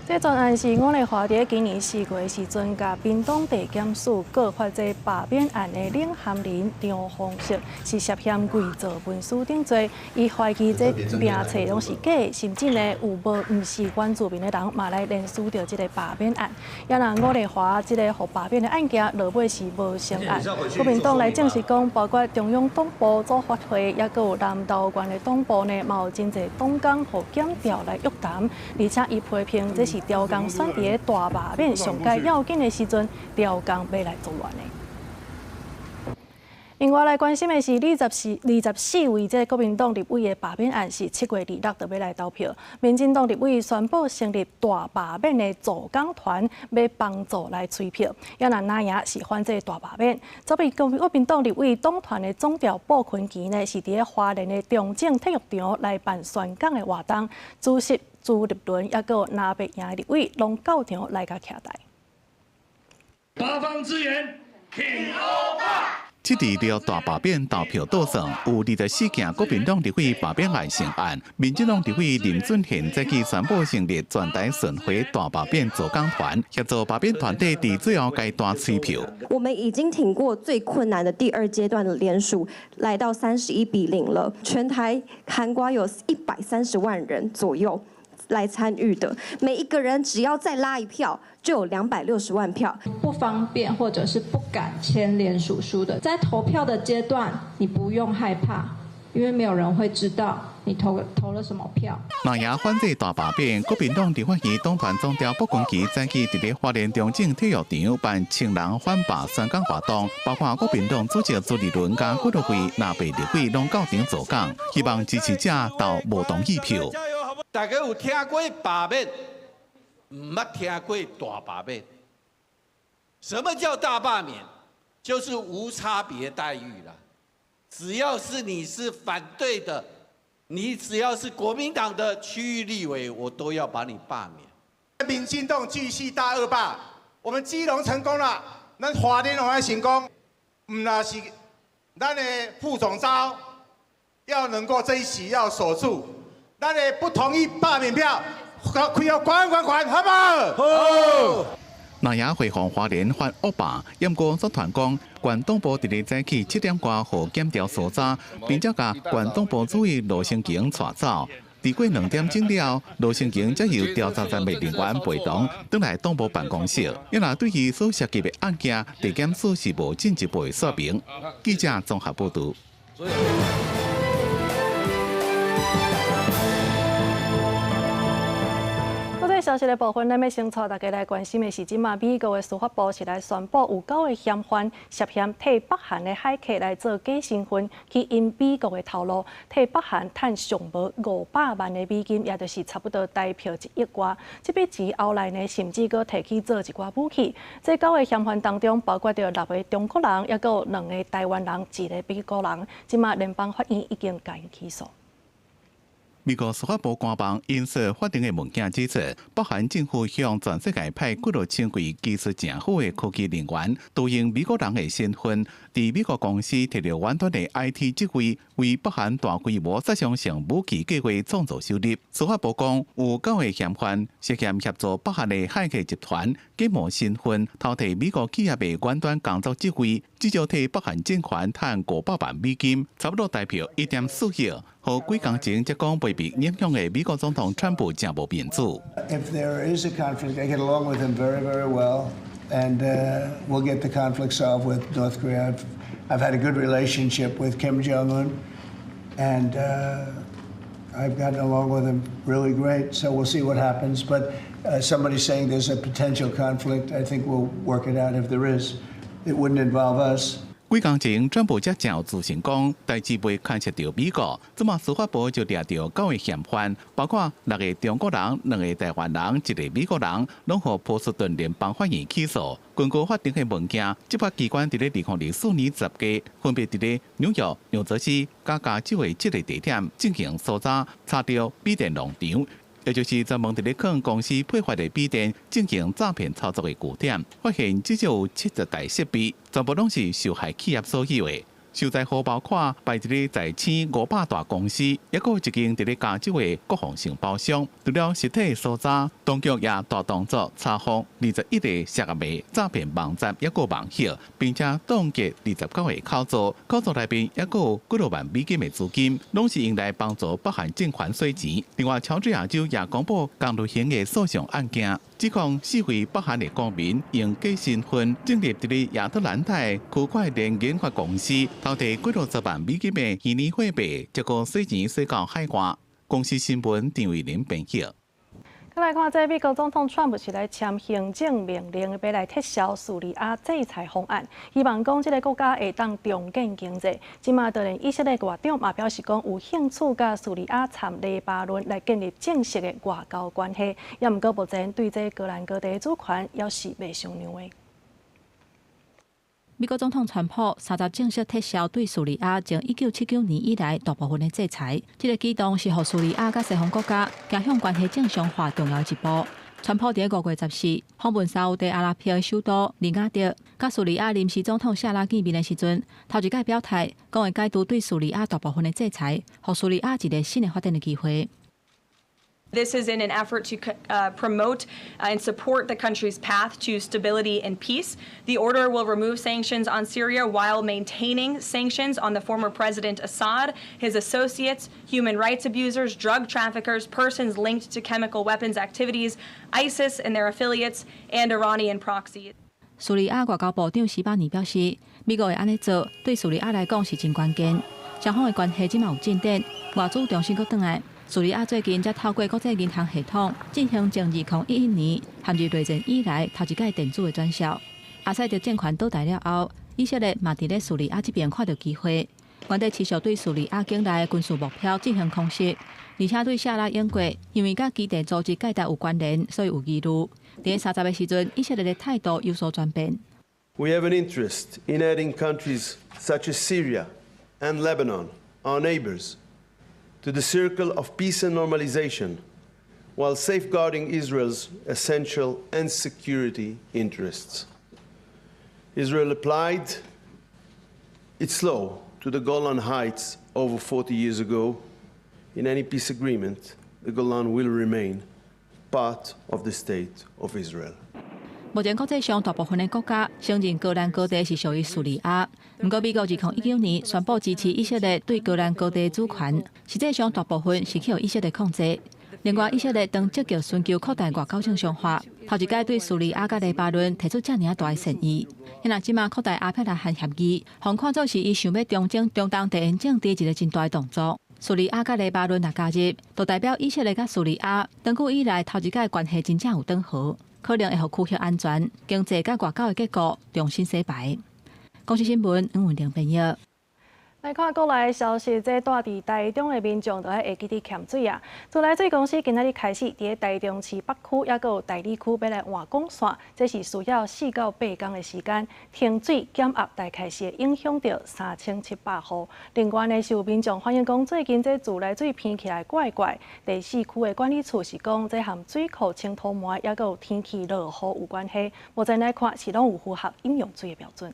這專案是伍麗華佇今年4月時陣，共屏東地檢署告發這罷免案的領銜人張宏碩，是涉嫌偽造文書等罪。伊懷疑這名冊攏是假的，甚至呢有無毋是原住民的人嘛來連署著這个罷免案。也若伍麗華這个予罷免的案件，落尾是無成案。國民黨來證實講，包括中央黨部組發會，抑閣有南投縣的黨部呢，嘛有真濟黨工予檢調來約談，而且伊批評這是朝貢選佇大罷免上蓋要緊的時陣，朝貢欲來作亂的。另外來關心的是，24位這個國民黨立委的罷免案是7月26就欲來投票。民進黨立委宣布成立大罷免的助攻團，欲幫助來催票。也若藍營是反這大罷免。昨日國民黨立委黨團的總召傅崐萁呢，是佇咧花蓮的中正體育場來辦宣講的活動，主席朱立倫抑閣有藍白營的立委攏到場來共徛台。八方支援，挺歐巴。這佇著大罷免投票倒算，有24件國民黨立委罷免案成案，民進黨立委林俊憲再去宣布成立全台巡迴大罷免助攻團，協助罷免團體佇最後階段催票。我們已經挺過最困難的第二階段的聯署，來到31比0了。全台涵蓋有130萬人左右來參與的，每一個人只要再拉一票，就有260萬票。不方便或者是不敢簽聯署書的，在投票的階段，你不用害怕，因為沒有人會知道你投了什麼票。藍營反對大罷免，國民黨立法院黨團總召傅崐萁早起佇咧花蓮中正體育場辦千人反罷宣講活動，包括國民黨主席朱立倫佮幾落位藍白立委攏到場助講，希望支持者投無同意票。大家有聽過罷免，毋捌聽過大罷免。什麼叫大罷免？就是無差別待遇啦。只要是你是反對的，你只要是國民黨的區域立委，我都要把你罷免。民進黨繼續大惡霸，我們基隆成功了，咱花蓮嘛愛成功，毋若是咱的副總召要能夠這一席要守住，咱的不同意罷免票，開要管管管，好不好？好。藍營回防花蓮反惡霸，毋過組團講，縣黨部佇咧早起7點外予檢調搜查，並且共縣黨部主委羅盛強帶走。佇過2點鐘了，羅盛強才由調查站的人員陪同轉來黨部辦公室。因為對伊所涉及的案件，地檢署是無進一步的說明。記者綜合報導。消息的部分，咱欲先帶大家來關心的是，這馬美國的司法部是來宣布有九個嫌犯涉嫌替北韓的駭客來做假身份，去𪜶美國的頭路，替北韓趁上無500萬的美金，也就是差不多台票1億外。這筆錢後來呢，甚至閣提去做一寡武器。這九個嫌犯當中，包括著六個中國人，抑閣有兩個台灣人，一個美國人。這馬聯邦法院已經共𪜶起訴。美國司法部官網引述法庭的文件指出，北韓政府向全世界派幾若千位技術誠好的科技人員，盜用美國人的身份，佇美國公司提著遠端的 IT 職位，為北韓大規模殺傷性武器計劃創造收入。司法部講，有九個嫌犯涉嫌協助北韓的駭客集團假冒身份，偷提美國企業的遠端工作職位，至少替北韓政權趁500萬美金，差不多台票1.4億。予幾工前才講袂被影響的美國總統川普誠無面子。 If there is a conflict, I get along with him very, very well, and we'll get the conflict solved with North Korea. I've had a good relationship with Kim Jong Un, and I've gotten along with him really great. So we'll see what happens. But somebody's saying there's a potential conflict. I think we'll work it out if there is. It wouldn't involve us. 幾工前，川普才誠有自信講，代誌袂牽涉著美國。這馬司法部就掠著九個嫌犯，包括六個中國人、兩個台灣人、一個美國人，攏予波士頓聯邦法院起訴。根據法庭的文件，執法機關佇咧2024年10月，分別佇咧紐約、紐澤西、佮加州的這個地點進行搜查，查著筆電農場。也就是專門佇咧坑公司配發的筆電進行詐騙操作的據點，發現至少有70台設備，全部攏是受害企業所有的。受災戶包括擺佇咧在省500大公司，抑閣有一間佇咧加州的國防承包商。除了實體搜查，當局也大動作查封21個涉案的詐騙網站，抑閣網頁，並且凍結29個口座，口座內面抑閣有幾若萬美金的資金，攏是用來幫助北韓政權洗錢。另外，喬治亞州也公布仝類型的訴訟案件，指控四位北韓的公民用假身份進入佇咧亞特蘭大區塊鏈研發公司，偷提幾若十萬美金的虛擬貨幣，結果洗錢洗到海外。公視新聞陳慧琳編譯。來看，這美國總統川普是來簽行政命令，欲來撤銷敘利亞制裁方案，希望講這个國家會當重建經濟。這馬就連以色列外長嘛表示講，有興趣佮敘利亞參黎巴嫩來建立正式的外交關係。也毋過目前對這戈蘭高地主權猶是袂相讓的。美國總統川普30正式撤銷對敘利亞從1979年以來大部分的制裁，這个舉動是予敘利亞佮西方國家走向關係正常化重要一步。川普佇5月14訪問沙烏地阿拉伯首都利雅得，佮敘利亞臨時總統夏拉見面的時陣，頭一擺表態，講會解除對敘利亞大部分的制裁，予敘利亞一个新的發展的機會。 This is in an effort to promote and support the country's path to stability and peace. The order will remove sanctions on Syria while maintaining sanctions on the former President Assad, his associates, human rights abusers, drug traffickers, persons linked to chemical weapons activities, ISIS and their affiliates, and Iranian proxies. 敘利亞外交部長斯巴尼表示，美國會按呢做，對敘利亞來講是真關鍵。雙方的關係這馬有進展，外資重新閣轉來。敘利亞最近才透過國際銀行系統進行從2011年陷入內戰以來頭一擺電子的轉銷。阿薩德政權倒台了後，以色列嘛佇咧敘利亞這邊看著機會，原底持續對敘利亞境內軍事目標進行空襲，而且對夏拉英國因為佮基地組織蓋達有關聯，所以有疑慮。佇30的時陣，以色列的態度有所轉變。 We have an interest in adding countries such as Syria and Lebanon, our neighbors, to the circle of peace and normalization, while safeguarding Israel's essential and security interests. Israel applied its law to the Golan Heights over 40 years ago. In any peace agreement, the Golan will remain part of the state of Israel. 目前國際上大部分的國家承認戈蘭高地是屬於敘利亞，毋過美國2019年宣布支持以色列對戈蘭高地主權，實際上大部分是去予以色列控制。另外，以色列當積極尋求擴大外交正常化，頭一擺對敘利亞佮黎巴嫩提出遮爾大的善意。若這馬擴大阿伯拉罕協議，予看做是伊想欲重整中東地緣政治一个真大的動作。敘利亞佮黎巴嫩若加入，就代表以色列佮敘利亞長久以來頭一擺關係真正有轉好，可能會予區域安全、經濟佮外交的結構重新洗牌。公視新聞黃文玲編譯。來看國內消息，這住佇台中的民眾就愛會記得儉水啊！自來水公司今仔日開始，佇台中市北區抑閣有大里區欲來換管線，這是需要4到8工的時間。停水減壓，大概是會影響著3700戶。另外呢，是有民眾反映講，最近這自來水聞起來怪怪。第四區的管理處是講，這和水庫清土膜抑閣有天氣落雨有關係。目前來看，是攏有符合飲用水的標準。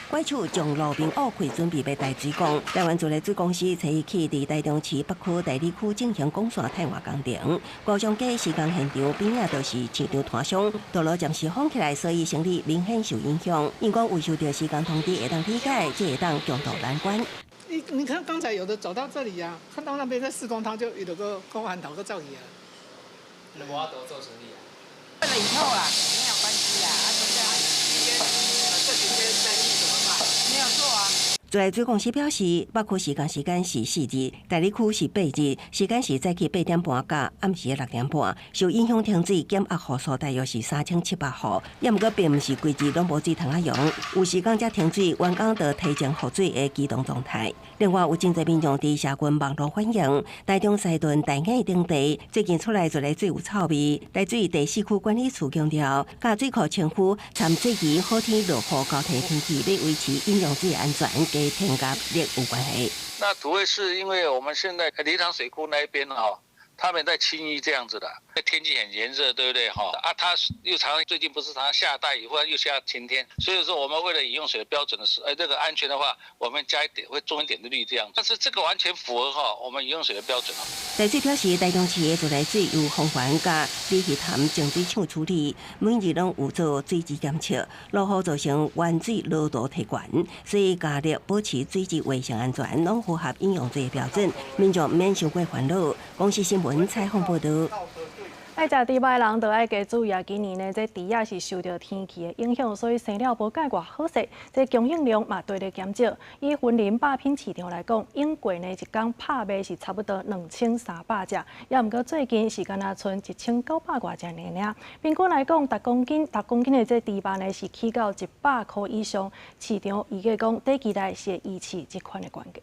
管處將路邊挖開，準備欲台水管。台灣自來水公司初一起佇台中市北區、大里區進行管線汰換工程。高雄街施工現場邊仔就是市場攤商，道路暫時封起來，所以生意明顯受影響。𪜶講有收著施工通知，會當理解，這會當共渡難關。你看剛才有的走到這裡啊，看到那邊在施工，他就有個公安頭個走去啊。無法度做生意啊。了以後啦，沒有關係啦，啊，今天這幾天生意怎麼辦？沒有做啊。自來水公司表示，北區施工時間是4日，大里區是8日，時間是早起8點半到暗時6點半。受影響停水減壓戶數大約是3700戶，也毋過並毋是規日攏無水通啊用，有時間才停水，員工就提前復水的機動狀態。另外，有真濟民眾佇社群網路反映，台中西屯大雅等地最近出來自來水有臭味。台水第四區管理處強調，佮水庫清淤，參最近好天落雨交替天氣，欲維持飲用水安全，佮添加力有關係。那主要是因為我們現在犁塘水庫那一邊哈，他們在清淤這樣子的，天氣很炎熱，對不對哈？啊，他又常最近不是常常下大雨，或者又下晴天，所以說我們為了飲用水的標準的是，哎，這個安全的話，我們加一點會重一點的氯這樣，但是這個完全符合哈我們飲用水的標準。台水表示，台中市的自來水由豐原佮鯉魚潭淨水廠處理，每日攏有做水質檢測，落雨造成原水濃度提懸，所以加力保持水質衛生安全，攏符合飲用水的標準，民眾毋免傷過煩惱。公視新聞採訪報導。愛食豬肉的人就愛加注意啊！今年呢，這豬仔是受著天氣的影響，所以生了無蓋偌好勢，這供應量嘛對咧減少。以雲林肉品市場來講，永過呢一工拍賣是差不多2300隻，也毋過最近是干焦賰1900外隻爾爾。平均來講，逐公斤的這豬肉呢是起到100箍以上。市場預計講短期內是會維持這款的懸價。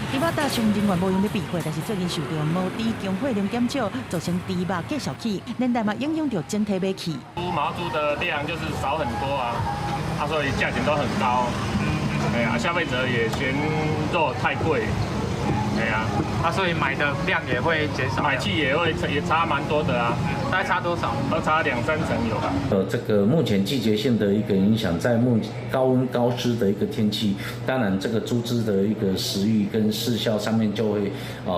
豬肉大商人員無閒咧備貨，但是最近受著毛豬供貨量減少，造成豬肉價數起，連帶嘛影響著整體買氣。豬毛豬的量就是少很多啊，啊，所以價錢都很高。哎呀，消費者也嫌肉太貴。哎呀，啊，所以買的量也會減少，買氣也會也差蠻多的啊，大概差多少？都差兩三成有吧。這個目前季節性的一個影響，在目高溫高濕的一個天氣，當然這個豬隻的一個食慾跟適效上面就會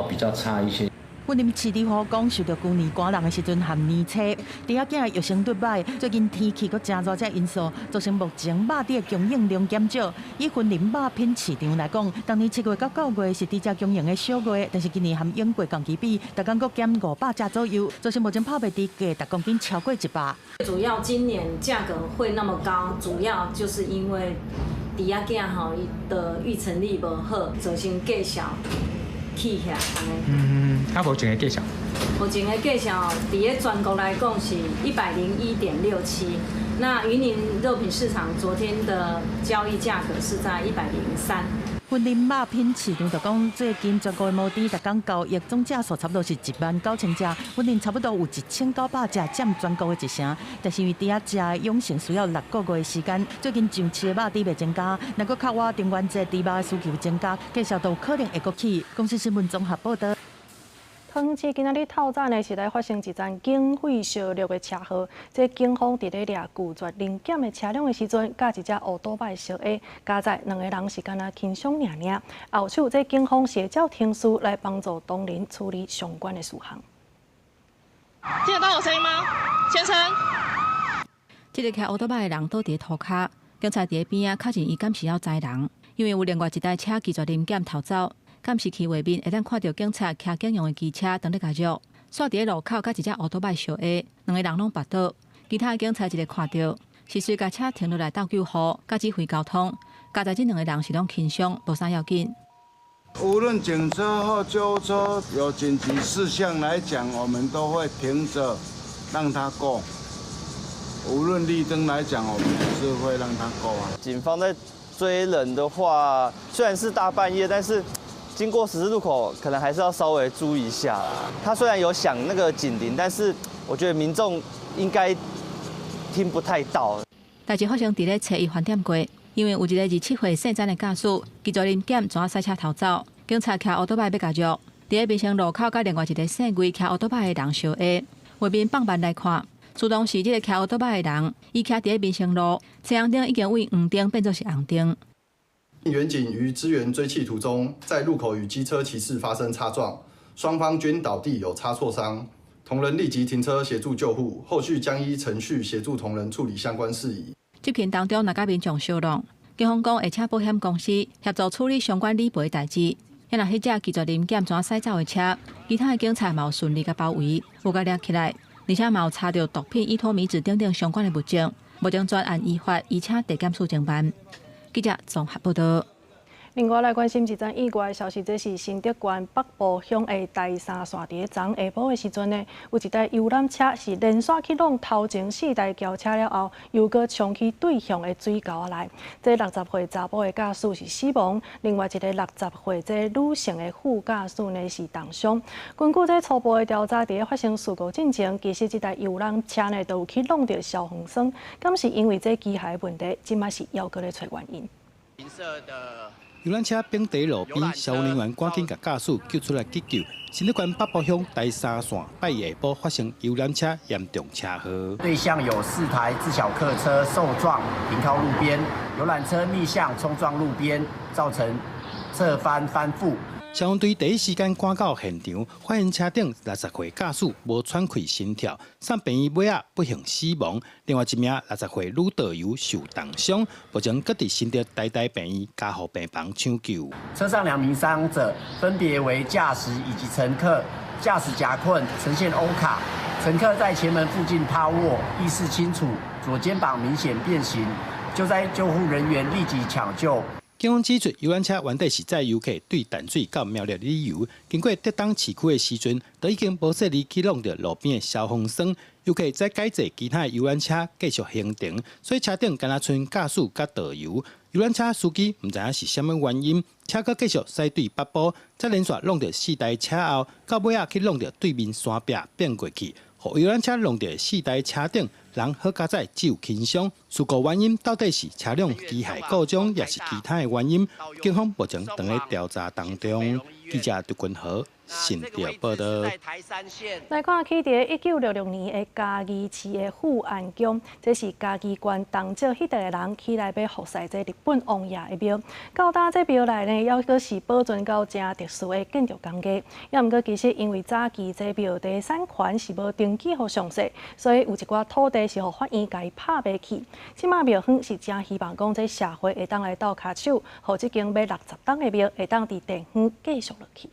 比較差一些。雲林飼豬戶講，受著舊年寒冷的時陣和年初，豬仔囝育成率䆀，最近天氣閣誠熱，這因素造成目前肉豬的供應量減少。以雲林肉品市場來講，當年7月到9月是豬隻供應的小月，但是今年和往過同期比，逐工閣減500隻左右，造成目前拍賣豬價逐公斤超過100。主要今年價格會那麼高，主要就是因為豬仔囝吼伊的育成率無好，造成價數起遐按呢。啊，目前的價數。目前的價數，佇咧全國來講是101.67。那雲林肉品市場昨天的交易價格是在103。雲林肉品市場就講，最近全國的毛豬，逐工交易總隻數差不多是19000隻，雲林差不多有1900隻，佔全國的一成。但是因為豬仔食的養成需要6個月的時間，最近上市的肉豬袂增加，若閣較倚中元節豬肉的需求增加，價數都有可能會閣起。公視新聞綜合報導。桃市今仔日透早呢，是來發生一樁警匪相掠的車禍。這警方佇咧掠拒絕臨檢的車輛的時陣，佮一隻烏多擺相下，加載兩个人是干焦輕傷爾爾。後手這警方是會照程序來幫助當人處理相關的事項。聽得到我聲音嗎，先生？這个騎烏多擺的人倒佇塗跤，警察佇咧邊仔確認伊敢是猶知人，因為有另外一台車拒絕臨檢逃走。監視器畫面會當看著警察騎警用的機車當咧共掠，煞佇咧路口佮一隻烏多擺相下，兩个人攏跋倒。其他的警察一个看著，是隨共車停落來鬥救護，佮指揮交通。佳哉這兩个人是攏輕傷，無啥要緊。無論警車或救護車有緊急事項來講，我們都會停著讓他過。無論綠燈來講，我們也是會讓他過啊。警方在追人的話，雖然是大半夜，但是經過十字路口，可能還是要稍微注意一下啦。他雖然有響那個警鈴，但是我覺得民眾應該聽不太到。代誌發生佇咧初一飯店過，因為有一個27歲姓詹的駕駛，拒絕臨檢，怎駛車逃走？警察騎烏多擺欲共掠，佇咧民生路口佮另外一個姓魏騎烏多擺的人相下。畫面放慢來看，自動是這个騎烏多擺的人，伊騎佇咧民生路，青紅燈已經為黃燈變做是紅燈。員警於支援追緝途中，在路口與機車騎士發生擦撞，雙方均倒地有擦挫傷。同仁立即停車協助救護，後續將依程序協助同仁處理相關事宜。執勤當中，若佮民眾相挵，警方講會請保險公司協助處理相關理賠代誌。若彼隻拒絕臨檢怎駛走的車，其他的警察嘛有順利共包圍，有共掠起來，而且嘛有查著毒品依托咪酯等等相關的物證，目前全案依法移請地檢署偵辦。記者綜合報導。另外來關心一則意外的消息，這是新竹縣北埔鄉的台三線佇咧昨下晡的時陣呢，有一台遊覽車是連續去挵頭前四台轎車了後，又閣衝去對向的水溝仔內。這60歲查埔的駕駛是死亡，另外一個60歲這女性的副駕駛呢是重傷。根據這初步的調查，佇咧發生事故進前，其實這台遊覽車呢都有去挵著消防栓，敢是因為這機械問題，這馬是猶閣咧揣原因。遊覽車反佇路邊，消防人員趕緊共駕駛救出來急救。新竹縣北埔鄉台三線拜一下晡發生遊覽車嚴重車禍，對向有4台自小客車受撞停靠路邊，遊覽車逆向衝撞路邊，造成側翻翻覆。消防隊第一時間趕到現場，發現車頂60歲駕駛無喘氣心跳，送病院尾仔不幸死亡。另外一名60歲女導遊受重傷，目前閣佇新竹台大病院加護病房搶救。車上2名傷者分別為駕駛以及乘客，駕駛夾困，呈現 O 卡，乘客在前門附近趴臥，意識清楚，左肩膀明顯變形，救災救護人員立即搶救。警方指出，遊覽車原底是載遊客對淡水到苗栗旅遊，經過竹東市區的時陣，就已經無細膩去挵著路邊的消防栓。遊客再改坐其他的遊覽車繼續行程，所以車頂敢若賰駕駛佮導遊。遊覽車司機毋知影是啥物原因，車閣繼續駛對北部，再連續挵著四台車後，到尾仔去挵著對面山壁變過去，予遊覽車挵著四台車頂，人好佳哉只有輕傷。事故原因到底是車輛機械故障，抑是其他的原因？警方目前正咧調查當中。記者杜君豪新竹報道。來看起佇1966年的嘉義市的富安宮，這是嘉義縣東石彼帶的人起來欲服侍這日本王爺的廟。到今這廟內呢，猶閣是保存到誠特殊的建築工藝。猶毋過其實因為早期這廟的產權是無登記予詳細，所以有一寡土地是予法院共伊拍賣去。這馬廟方是誠希望講這社會會當來鬥跤手，予這間欲60冬的廟會當佇地方繼續落去。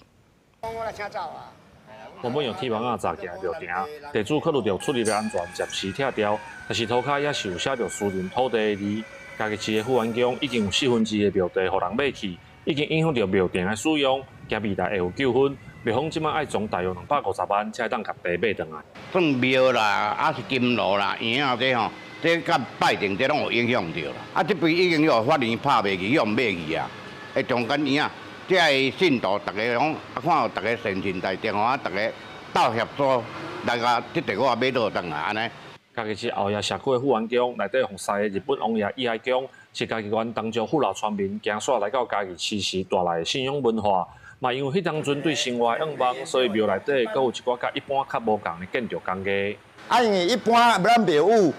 原本用鐵網仔閘起的廟埕，地主考慮著出入的安全，暫時拆掉。但是塗跤也是有寫著私人土地的字。嘉義市的富安宮已經有四分之一的廟地予人買去，已經影響著廟埕的使用，驚未來會有糾紛。廟方這馬愛總大約250萬，才會當共地買轉來。算廟啦，抑是金爐啦、嬰仔這吼，這佮拜殿這攏有影響著啦。啊，這邊已經予法院拍賣去，予人買去啊，會中間嬰仔。這个信徒，逐家攏啊，看逐家善心大眾吼，啊，逐家鬥協助來共這塊我買倒轉來按呢。嘉義市後野社區的富安宮內底奉祀的日本王爺遺骸宮，是嘉義縣東石父老村民行煞來到嘉義市時帶來的信仰文化。嘛，因為彼當陣對生活的願望，所以廟內底閣有一寡佮一般較無仝的建築工藝。啊，因為一般咱廟宇，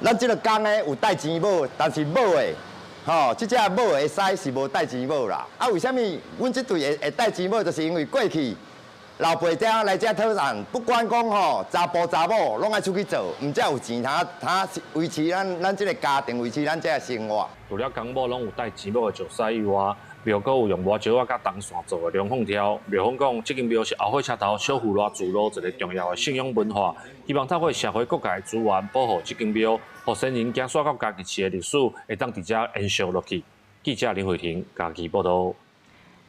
咱這个工的有戴錢帽，但是帽的。吼，這隻帽會使是無戴錢帽啦。啊，為啥物阮這隊會戴錢帽？就是因為過去老輩遮來遮討錢，不管講吼查埔查某，攏愛出去做，毋才有錢通通維持咱這个家庭，維持咱這个生活。除了公母攏有戴錢帽的石獅以外，廟閣有用麻石仔佮銅線做的龍鳳柱。廟方講，這間廟是後火車頭小富賴聚落一个重要的信仰文化，希望透過社會各界的資源保護這間廟，予先人行煞到嘉義市的歷史會當佇遮延續落去。記者林慧婷嘉義報導。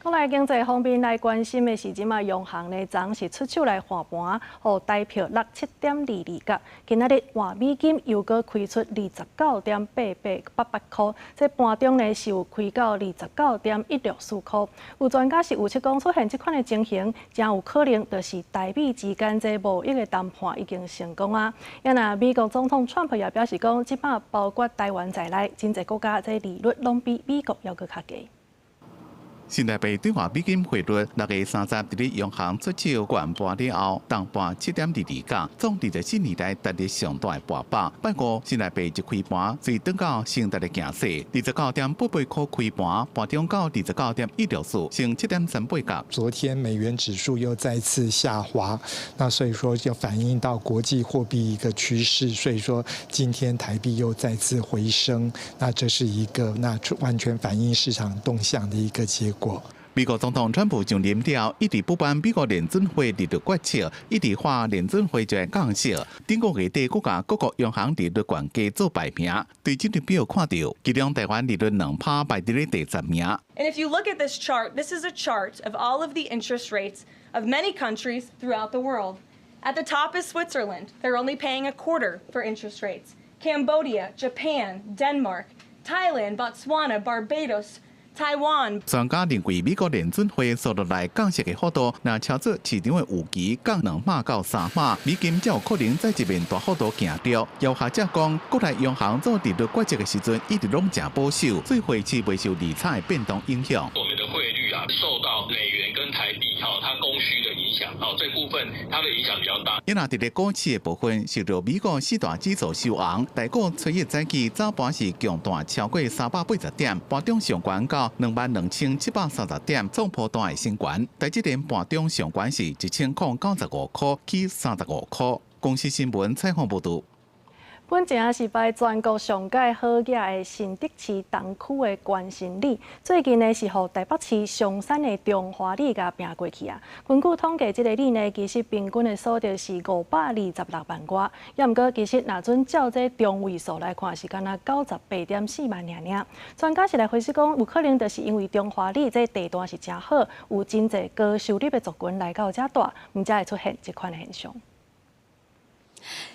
過來經濟方面來關心的是，這馬央行呢，昨是出手來換盤，予台票落7.22角。今仔日換美金又閣開出29.8888箍，這盤中呢是有開到29.164箍。有專家是預測講，出現這款的情形，誠有可能就是台美之間這貿易的談判已經成功啊。啊若美國總統川普也表示講，這擺包括台灣在內，真濟國家這利率攏比美國猶閣較低。新台幣對外美金匯率6月30佇咧央行出手懸盤了後，重盤7.22角，創24年來單日上大的跋幅。拜五新台幣一開盤，隨轉到升值的形勢，29.88箍開盤，盤中到29.164，升7.38角。昨天美元指數又再次下滑，那所以說就反映到國際貨幣一個趨勢，所以說今天台幣又再次回升，那這是一個那完全反映市場動向的一個結果。美國總統川普上任了，一直不滿美國聯準會利率決策，一直喊聯準會就愛降息。頂個月底，閣共各國央行利率懸低做排名，對這張表看著，其中台灣利率2趴排佇咧第10名。 And if you look at this chart, this is a chart of all of the interest rates of many countries throughout the world. At the top is Switzerland. They're only paying a quarter for interest rates. Cambodia, Japan, Denmark, Thailand, Botswana, Barbados, Taiwan。專家認為，美國聯準會紲落來降息的幅度，若超出市場的預期，降2碼到3碼，美金才有可能再一面大幅度行著。有學者講，國內央行做利率決策的時陣，一直攏誠保守，所以匯市袂受利差的變動影響。我們的匯率啊，受到美元跟台幣哈，它供需的影響，哦，這部分它的影響比較大。因若佇咧股市的部分，受著美國四大指數收紅，台股初一早起早盤是強彈超過380點，盤中上懸到22,730點，創波段的新懸。台積電盤中上懸是1095箍，起35箍。公視新聞採訪報導。本前是排全國上蓋好額的新竹市東區的關新里，最近呢是予台北市松山的中華里共拚過去啊。根據統計，這个里呢其實平均的所得是526萬外，抑毋過其實若準照這中位數來看，是干焦98.4萬爾爾。專家是來分析講，有可能就是因為中華里這地段是誠好，有真濟高收入的族群來到遮蹛，毋才會出現這款的現象。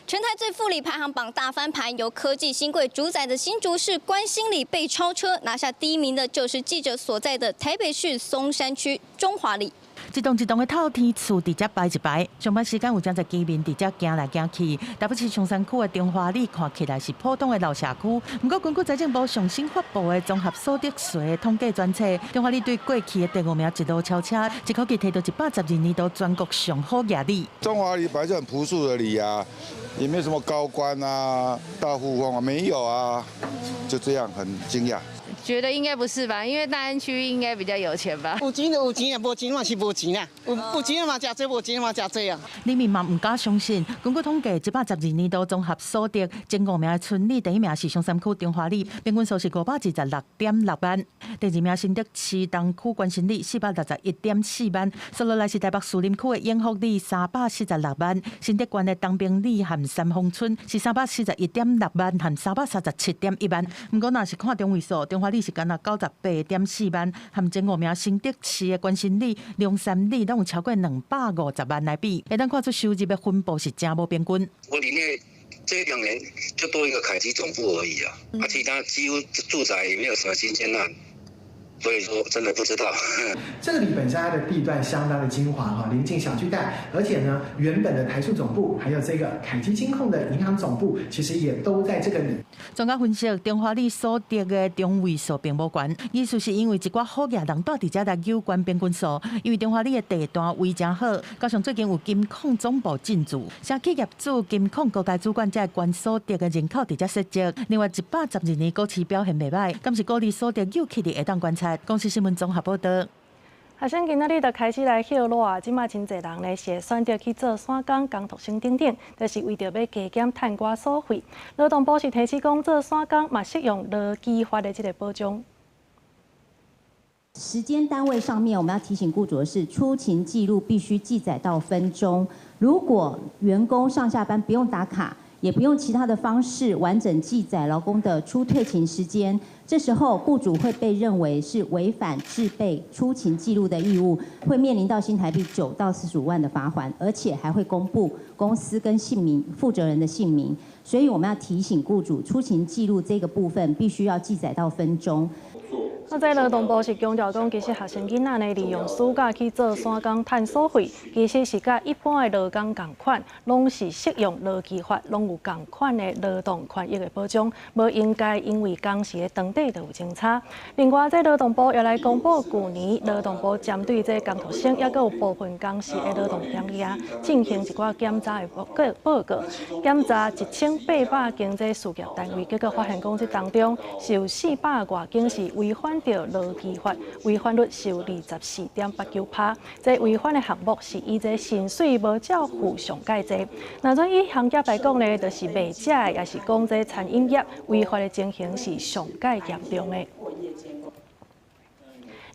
全台最富里排行榜大翻盤，由科技新貴主宰的新竹市關新里被超車，拿下第一名的就是記者所在的台北市松山區中華里。一棟一棟的透天厝佇遮排一排，上班時間有誠濟居民佇遮行來行去。台北市松山區的中華里看起來是普通的老社區，毋過根據財政部上新發布的綜合所得稅統計專冊，中華里對過去的第五名一路超車，一口氣提到112年度全國上好額里。中華里本來就很樸素的里啊，也沒有什麼高官啊、大富翁啊，沒有啊，就這樣，很驚訝。覺得應該不是吧，因為大安區應該比較有錢吧。有錢就有錢啊，無錢嘛是無錢啊。有錢嘛誠濟，無錢嘛誠濟啊。里民嘛毋敢相信，根據統計，112年度綜合所得前五名的村里，第一名是松山區中華里，平均數是526.6萬；第二名新竹市東區關新里461.4萬，紲落來是台北士林區的永福里346萬，新竹縣的東平里和三峰村是341.6萬和337.1萬。毋過若是看中位數，中華里是干焦98.4萬，和前五名新竹市的關新里、龍山里攏有超過250萬來比，會當看出收入的分布是誠無平均。我裡面這兩年就多一個凱基總部而已啊，啊，其他幾乎住宅也沒有什麼新建案，所以說真的不知道。這裡本身它的地段相當的精華哈，臨近小巨蛋，而且呢，原本的台塑總部，還有這個凱基金控的銀行總部，其實也都在這個裡。專家分析，中華里所得的中位數並無懸，意思是因為一寡好額人蹛佇遮來扭懸平均數，因為中華里的地段位誠好，加上最近有金控總部進駐，啥企業主、金控高階主管才會懸所得的人口佇遮設籍。另外，112年股市表現袂䆀，敢是股利所得扭曲的會當觀察。公視新聞綜合報導。學生今仔日就開始來歇熱啊！這馬真濟人呢是會選擇去做散工、工讀生等等，就是為著欲加減趁寡所費。勞動部是提醒講，做散工嘛適用勞基法的這个保障。時間單位上面，我們要提醒雇主的是，出勤記錄必須記載到分鐘。如果員工上下班不用打卡，也不用其他的方式完整記載勞工的出退勤時間，這時候雇主會被認為是違反製備出勤記錄的義務，會面臨到新台幣9到45萬的罰鍰，而且還會公布公司跟姓名、負責人的姓名。所以我們要提醒雇主，出勤記錄這個部分必須要記載到分鐘。啊，這勞動部是強調講，其實學生囡仔呢，利用暑假去做散工趁所費，其實是佮一般的勞工仝款，攏是適用勞基法，攏有仝款的勞動權益的保障，無應該因為工時的長短就有相差。另外，這勞動部也來公布，舊年勞動部針對這工讀生，抑閣有部分工時的勞動協議啊，進行一寡檢查的報告，檢查1800間這事業單位，結果發現講，這當中是有400外間是違反著勞基法，違反率是有24.89%。這違反的項目是以這薪水無照付上蓋濟。若準以行業來講呢，就是賣食的，抑是講這餐飲業違法的情形是上蓋嚴重的。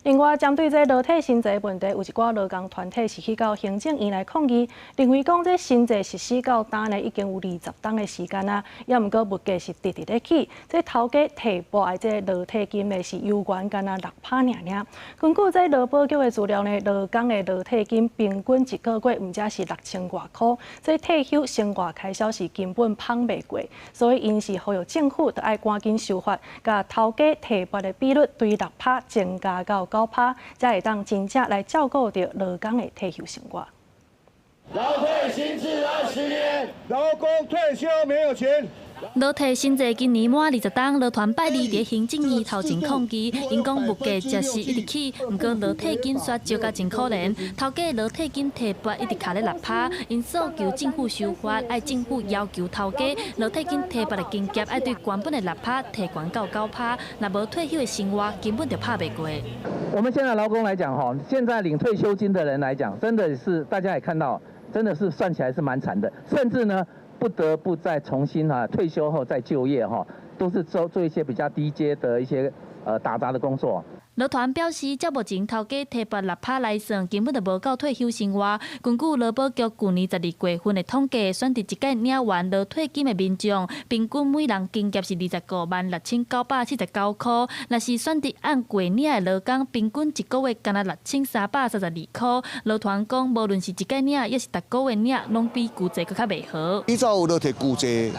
另外，針對這勞退薪資問題，有一寡勞工團體是去到行政院來抗議，認為講這新制實施到今呢，已經有20冬的時間啊，抑毋過物價是直直咧起，這頭家提撥的這勞退金呢是猶原干焦6%爾爾。根據這勞保局的資料呢，勞工的勞退金平均一個月毋才是6000外箍，這退休生活開銷是根本膨袂過，所以𪜶是呼籲政府著愛趕緊修法，共頭家提撥的比率對6%增加到9%，才會當真正來照顧著勞工的退休生活。勞退新制20年，勞工退休沒有錢。勞退新制今年滿20冬，勞團拜二佇行政院頭前抗議，𪜶講物價食是一直起，毋過勞退金卻少甲真可憐，頭家勞退金提撥一直卡咧6%，𪜶訴求政府修法，愛政府要求頭家勞退金提撥的金額愛對原本的6%提懸到9%，若無退休的生活根本就拍袂過。我們現在勞工來講，吼，現在領退休金的人來講，真的是大家也看到，真的是算起來是蠻慘的，甚至呢，不得不再重新哈退休後再就業哈，都是做做一些比較低階的一些打雜的工作。勞團表示，照目前頭家提撥6%來算，根本就無夠退休生活。根據勞保局舊年12月份的統計，選擇一屆領完勞退金的民眾，平均每人津貼是256,979箍。若是選擇按月領的勞工，平均一個月干焦6,332箍。勞團講，無論是一屆領，抑是逐個月領，攏比舊制閣較袂好。以早有勞退舊制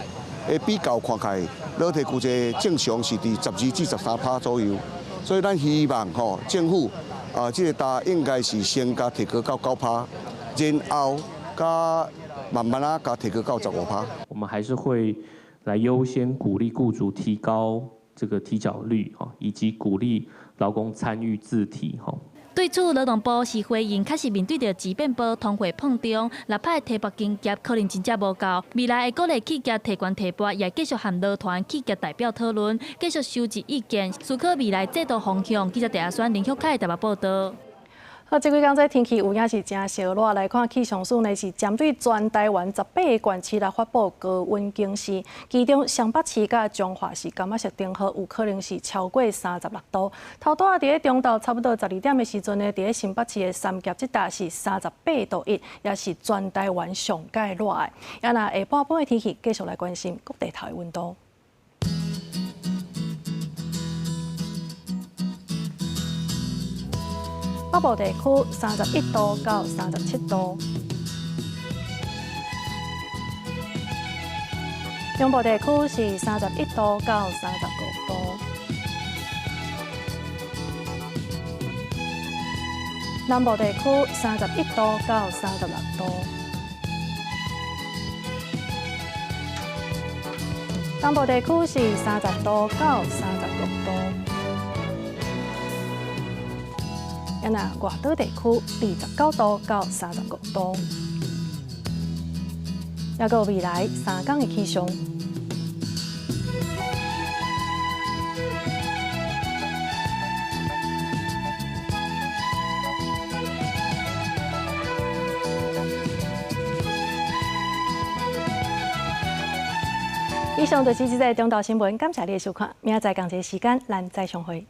的比較看起來，勞退舊制正常是佇12至13%左右。所以咱希望吼政府啊，這個擔應該是先共提高到9%，然後佮慢慢仔共提高到15%。我們還是會來優先鼓勵僱主提高這個提繳率，以及鼓勵勞工參與自提。對此，勞動部是回應，確實面對著錢變薄、通貨膨脹，6%的提撥津貼可能真正無夠。未來會鼓勵企業提懸提撥，也繼續和勞團、企業代表討論，繼續收集意見，思考未來制度方向。記者鄭阿宣、林旭凱台北報導。好，這幾工這天氣有影是真燒熱，來看氣象署呢是針對全台灣18個縣市來發布高溫警示，其中雙北市佮彰化市感覺是頂號有可能是超過36度。頭拄仔佇咧中晝差不多12點的時陣呢，佇咧新北市的三峽這搭是38.1度，也是全台灣上蓋熱的。啊，若下半晡的天氣，繼續來關心各地頭的溫度。北部地區31度到37度，中部地區是31度到35度，南部地區31度到36度，東部地區是30度到36度。啊，若外島地區29度到35度，抑閣有未來3工的氣象。以上就是這節中晝新聞，感謝你的收看，明仔載仝一个時間，咱再相會。